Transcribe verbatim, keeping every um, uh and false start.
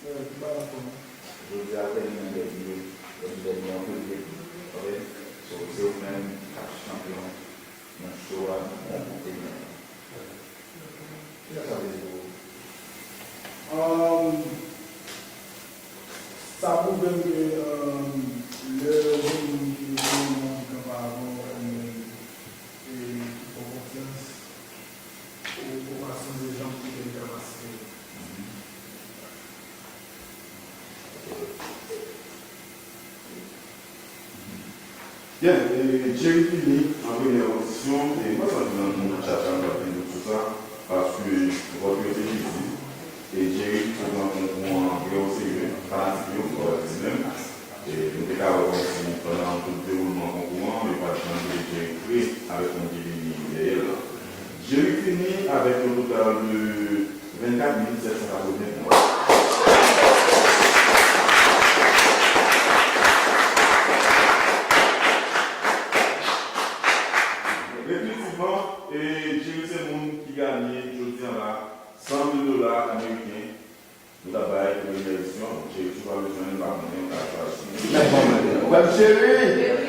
Jodi a, w te gen dènye, w te gen dènye an prive. Ok? So, se ou menm k ap chanpyon nan show a, nan koute nan. Kisa sa vle di pou ou? Um, sa pwouve m ke, um, lè gen moun ki gen yon moun ki kanpe avè w, e, e ki fè w konfyans, ou, ou pa sonje jan pou kite l kapasite. Byen, e, Jerry fini an premyè pozisyon, e mwen santi nan moun chacha, m pa t gen dout sou sa, paske vòt yo te vizib, e Jerry pran konkou an trè o serye, fanatik yo, fò di menm, e nou te ka wè kòmsi pandan tout dewoulman konkou an, yo pa t janm kite Jerry pre avèk moun ki vini dèyè l lan. Jerry fini avèk yon total de vennkat mil sèt san katrevennnèf. Efektivman, e, Jerry se moun ki ganye jodi a la san mil dola ameriken. Nou t ap bay premyè edisyon, Jerry, si w pa bezwen l, m pa konnen, w ka chwazi. Mèt Bòmèt, ou wè m cheri?